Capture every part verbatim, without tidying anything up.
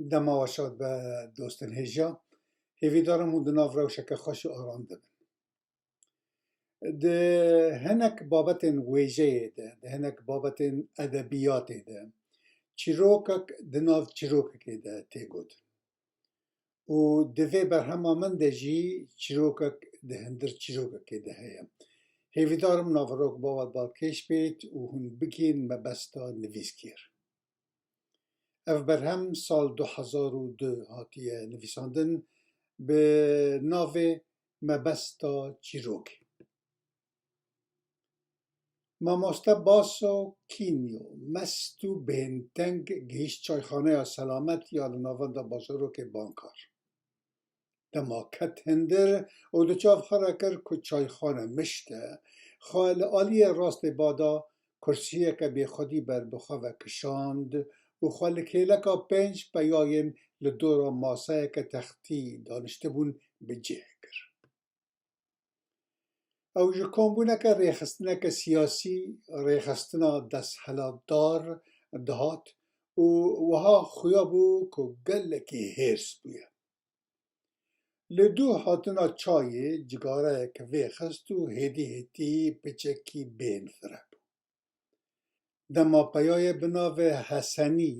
Dema we şad be dostên hêja. Hêvîdar im hûn di nav rewşeke xweş û aram de bin. Di hinek babetên wêjeyê de, di hinek babetên edebiyatê de çîrokek di nav çîrokekê de tê gotin. Û di vê berhema min de jî çîrokek di hundir çîrokekê de heye. Hêvîdar im naverok bo we balkêş bêt û hûn bigihîn mebesta nivîskiyê re. Ev berhem sal du hezar û du hatiye nivîsandin bi navê Mebesta Çîrokê. Mamoste Baso Kînyo mest û bêhinteng gihîşt çayxaneya Selamet ya li navenda bajarokê Bankar. Dema ket hundir û di çav xwe re kir ku çayxane mişt e, xwe li aliyê rastê ba da, kursiyeke bêxwedî ber bi xwe ve kişand û xwe li kêleka pênc peyayên li dora maseyeke textî daniştibûn bi cih kir. Ew ji kombûneke rêxistineke siyasî, rêxistina desthilatdar dihat û wiha xuya bû ku gelekî hêrs bûye. Li dû hatina çayê cigareyek vêxist û hêdî hêdî piçekî bên firebû. Dema peyayê bi navê Hesenî,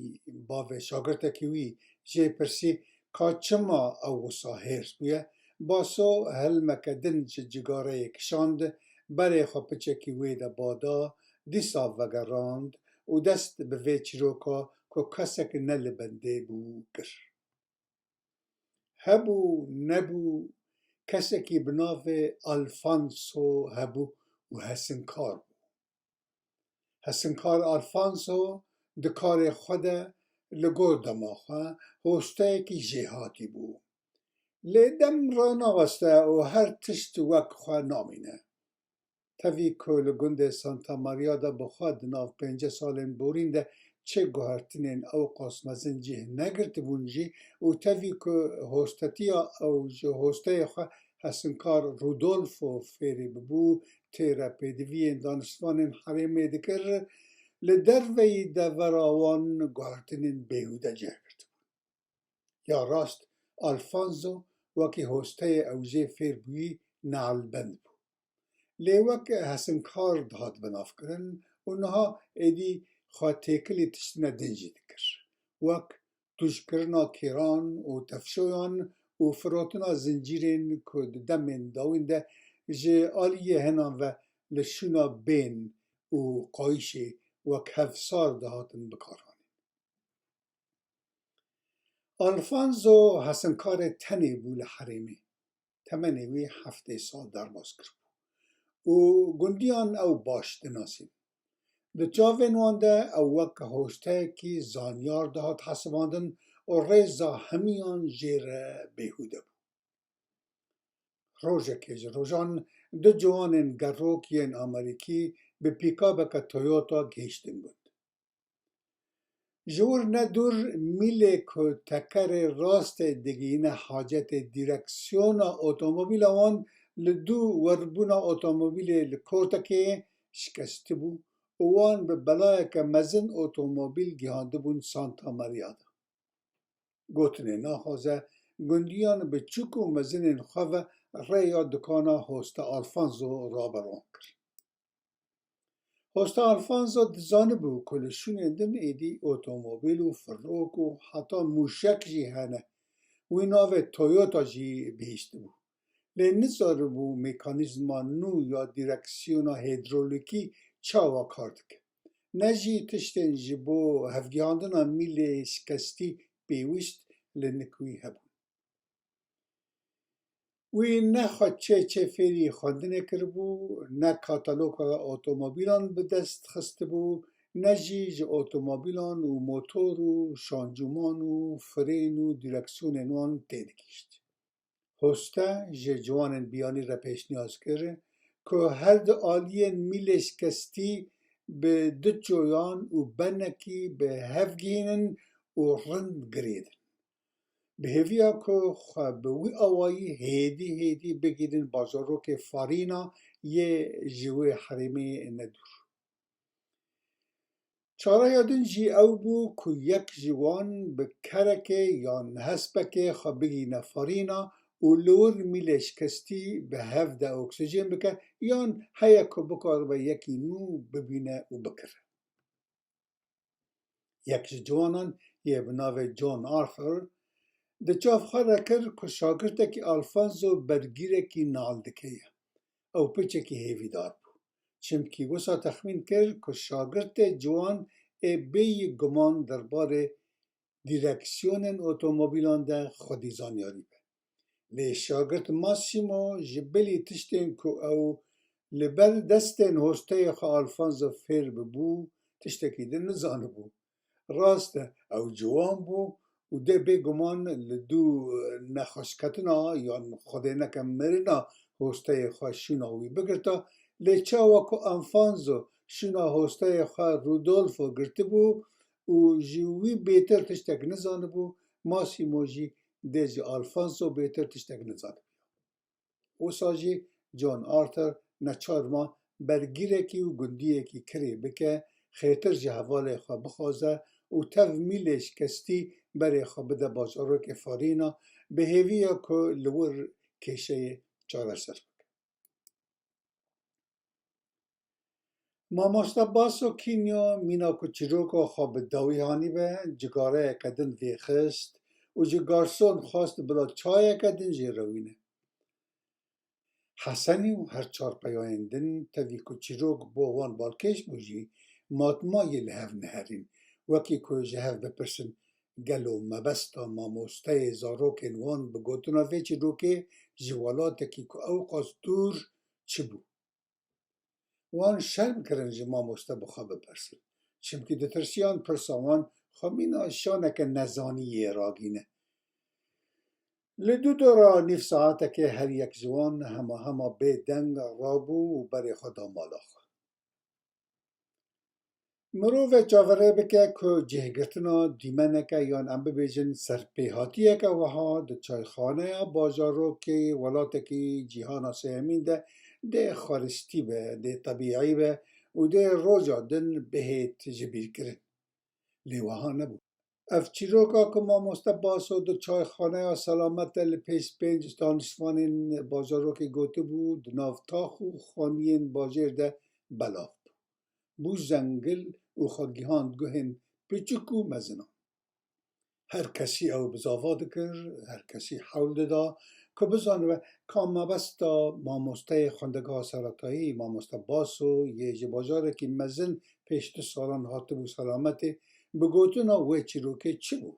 bavê şagirtekî wî, jê pirsî ka çima ew wisa hêrs bûye, Baso hilmeke din ji cigareyê kişand, berê xwe piçekî wê de ba da, dîsa vegerand û dest bi vê çîroka ku kesek ne li bendê bû kir. Hebû, nebû, kesekî bi navê Alfonso hebû û hesinkar bû. Hesinkar Alfonso di karê xwe de li gor dema xwe hosteyekî jêhatî bû. Lê dem ranaweste û her tişt wek xwe namîne. Tevî ku li gundê Santa Maria de bi xwe di nav pêncî salên borîn de çi guhertinên ewqas mezin cih negirtibûn jî û tevî ku hostetiya ew ji hosteyê xwe hesinkar Rudolfo fêrî bibû, têre pêdiviyên daniştvanên herêmê dikir, li derveyî devera wan guhertinên bêhûde cih girtibûn. Ya rast, Alfonso wekî hosteyê ew jê fêr bûyî neelbend bû. Lê wek hesinkar dihat binavkirin û niha êdî xwe têkilî tiştine din jî dikir. Wek tûjkirina kêran û tefşoyan û firotina zincîrên ku di demên dawîn de ji aliyê hinan ve li şûna bên û qayîşê wek hevsar dihatin bikaranîn. Alfonso hesinkarê tenê bû li herêmê. Temenê wî heftê sal derbas kiribû û gundiyan ew baş dinasîn. Di çavên wan de ew wek hosteyekî zanyar dihat hesibandin û rêza hemiyan jê re bêhûde bû. Rojekê ji rojan du ciwanên gerok yên Amerîkî bi pîkabeke Toyota gihîştin gund. Ji wir ne dûr mîlê ku tekerê rastê digihîne hacetê dîreksiyona otomobîla wan li dû werbûna otomobîlê li kortekê şikestibû û wan bi belayeke mezin otomobîl gihandibûn Santa Maria de. Gotinê naxwaze gundiyan biçûk û mezinên xwe ve rêya dikana Hosta Alfonso rabe wan kir. Hosta Alfonso dizanibû ku li şûnên din êdî otomobîl û firok û heta mûşek jî hene. Wî navê Toyota jî bihîstibû. Lê nizanibû mekanîzma nû ya dîreksiyona hîdrolîkî çawa kar dike. Ne jî tiştên ji bo hevgihandina mîlê şikestî pêwîst li nik wî hebûn. Wî ne xwe çê çê fêrî xwendinê kiribû, ne kataloga otomobîlan bi dest xistibû, ne jî ji otomobîlan û motor û şancûman û firên û dîreksiyonên wan têdigihîşt. Hoste ji ciwanên biyanî re pêşniyaz kir ku her du aliyên mîlê şikestî bi du çoyan û benekî bi hev gihînin û rind girêdin. Bi hêviya ku xwe bi wî awayî hêdî hêdî bigihînin bajarokê Farîna yê ji wê herêmê nedûr. Çareya din jî ew bû ku yek ji wan bi kerekê yan hespekê xwe bigîne farîna û li wir mîlê şikestî bi hev de oksîjen bike yan heye ku bikaribe yekî nû bibîne û bikire. Yek ji ciwanan yê bi navê John Arthur di çav xwe de kir ku şagirtekî Alfonso bergîrekî naldikê ye. Ew piçekî hêvîdar bû. Çimkî wisa texmîn kir ku şagirtê ciwan ê bêyî guman derbarê dîreksiyonên otomobîlan de xwedî zanyarî be. Lê şagirt Massimo ji bilî tiştên ku ew li ber destên hosteyê xwe Alfonso fêr bibû, tiştekî din nizanibû. Rast e, ew ciwan bû û dê bêguman li dû nexweşketina yan xwedê neke mirina hosteyê xwe şûna wî bigirta, lê çawa ku Alfonso şûna hosteyê xwe Rudolfo girtibû û ji wî bêtir tiştek nizanibû, Massimo jî dê ji Alfonso bêtir tiştek nizanibû. Wisa jî John Arthur neçar ma bergîrekî û gundiyekî kirê bike, xêrtir ji hevalê xwe bixwaze û tev mîlê şikestî berê xwe bide bajarokê Farîna, bi hêviya ku li wir kêşeyê çareser bike. Mamoste Baso Kînya mîna ku çîroka xwe bi dawî hanîbe, cigareyeke din vêxist û ji garson xwest bila çayeke din jê rewîne. Hesenî û her çar peyayên din, tevî ku çîrok bo wan balkêş bû jî, matmayê li hev neherîn, wekî ku ji hev bipirsin, gelo mebesta mamosteyê zarokên wan bi gotina vê çîrokê ji welatekî ku ew qas dûr çi bû? Wan şerm kirin ji mamoste bi xwe bipirsin. Çimkî ditirsiyan pirsa wan xwe mîna şaneke nezaniyê ragîne. Li dû dora nîv saetekê her yek ji wan hema hema bê deng rabû û berê xwe da mala xwe. Mirove çaverê bike ku cihgirtina dîmeneke yan em bibêjin serpêhatiyeke wiha di çayxaneya bajarokê welatekî cîhana sêyemîn de dê xweriştî be, dê tebîî be û dê roja din bihêt jibîrkirin. Lê wiha nebû. Ev çîroka ku mamoste Baso di çayxaneya Selamet de li pêş pênc danişvanên bajarokê gotibû, di nav tax û xaniyên bajêr de belav bû. Bû zengil û xwe gihand guhên piçik û mezinan. Her kesî ew bizava dikir, her kesî hewl dida ku bizanibe ka mebesta mamosteyê xwendegeha seretayî, mamoste Baso, yê ji bajarekî mezin pêş du salan hatibû Selametê, bi gotina wê çîrokê çi bû?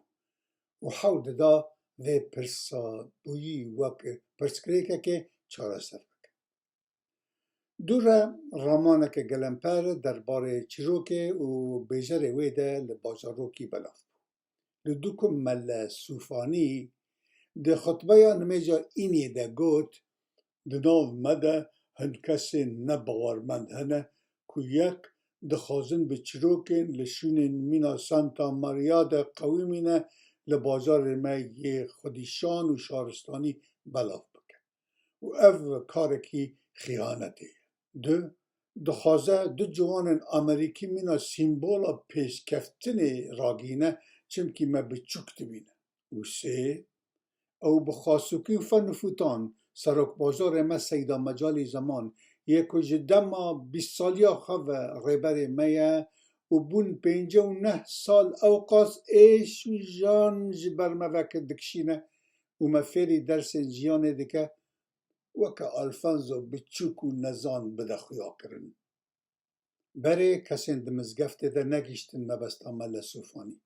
Û hewl dida vê pirsa bûyî wek pirsgirêkekê çareser bike. Dû re ramaneke gelemper derbarê çîrokê û bêjerê wê de li bajarokî belav bû. Li dû ku Mele Sûfanî di xutbeya nimêja îniyê de got, di nav me de hin kesên nebawermend hene ku yek dixwazin bi çîrokên li şûnên mîna Santa Maria de qewimîne li bajarê me yê xwedîşan û şaristanî belav bikin. Û ev karekî xîyanetê ye. Du, dixwaze du ciwanên Amerîkî mîna sîmbola pêşkeftinê ragihîne, çimkî me biçûk dibîne. Û sê, ew bi xasûkî û fen û fûtan serokbajarê me Seyda Mecalî Zeman yê ku ji dema bîst saliya xwe ve rêberê me ye û bûn pêncî û neh sal ew qas êş û jan ji ber me vekir dikişîne û me fêrî dersên jiyanê dike, weke Alfonso biçûk û nezan bide xuyakirin. Berê kesên di mizgeftê de negihîştin mebesta Mele Sûfanî.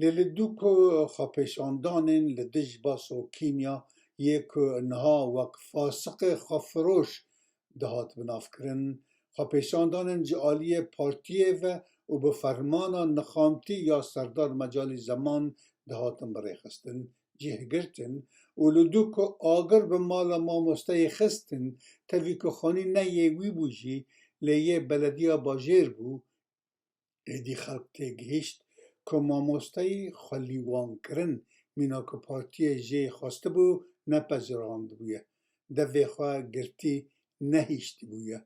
Lê li dû ku xwepêşandanên li dij Baso Kînya yê ku niha wek fasiqê xwefiroş dihat binavkirin, xwepêşandanên ji aliyê partiyê ve û bi fermana nixamtî ya Serdar Mecalî Zeman dihatin birêxistin, cih girtin û li dû ku agir bi mala mamosteyê xistin, tevî ku xanî ne yê wî bû jî, lê yê belediya bajêr bû, êdî xelk têgihîşt ku mamosteyî xwelîwankirin, mîna ku partiyê jê xwestibû, nepejirandibûye, devê xwe girtî nehiştibûye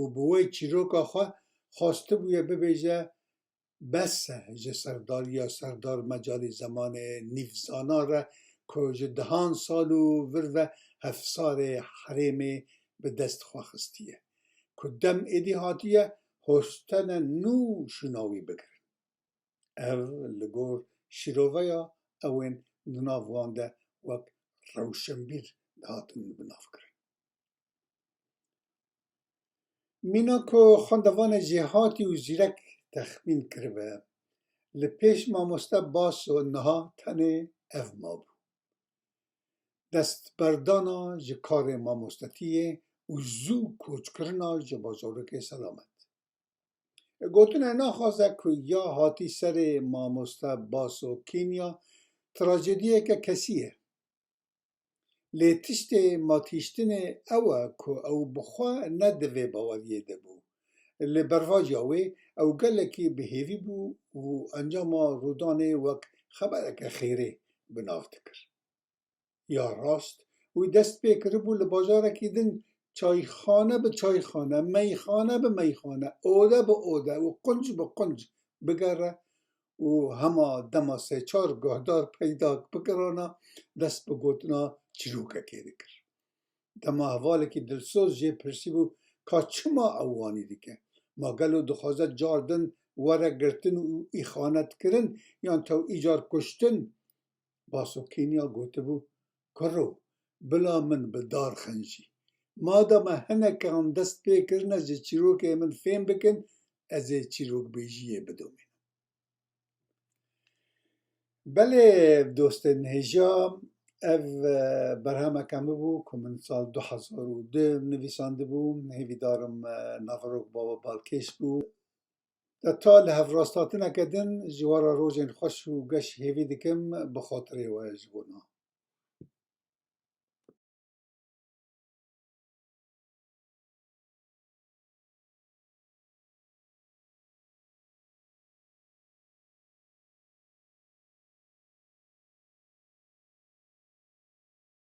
û bi wê çîroka xwe xwestibûye bibêje, Bes e ji serdariya Serdar Mecalî zemanê nîvzana re ku ji dehan sal û vir ve hevsarê herêmê bi dest xwe xistiye, ku dem êdî hatiye hostene nû şûna wî bigirin. Ev li gor şîroveya ew ên di nav wan de wek rewşenbîr dihatin binavkirin. Mîna ku xwendevanê jêhatî û zîrek texmîn kiribe, li pêş mamoste Baso niha tenê ev mabû: destberdana ji karê mamostetiyê û zû koçkirina ji bajarokê selamet. Gotinê naxwaze ku ya hatî serê mamoste Baso Kenya trajediyeke kesî ye. Lê tiştê matîştinê ew e ku ew bi xwe ne di vê baweriyê de bû. Li bervaciya wê ew gelekî bi hêvî bû û encama rûdanê wek xebereke xêrê bi nav dikir. Ya rast, wî dest pê kiribû li bajarekî din çayxane bi çayxane, meyxane bi meyxane, ode bi ode û qunc bi qunc bigere û hema dema sê çar guhdar peyda bikirana, dest bi gotina çîrokekê dikir. Dema hevalekî dilsoz jê pirsîbû, ka çima ew wanî dike? Ma gelo dixwaze cardin were girtin û îxanetkirin yan tew îcar kuştin? Baso Kenya gotibû: Kuro, bila min bi dar xenjî. Madama hinekan dest pê kirine ji çîrokê min fêm bikin, ez ê çîrokbêjiyê bidomînim. Belê dostên hêja, ev, e, berhemeke min bû ku min sal du hezar û du nivîsandibû. Hêvîdarim, e, naverok bava balkêş bû. De ta li hevrasthatineke din ji we re rojên xweş û geş hêvî dikim, bi xatirê we ji bo niha.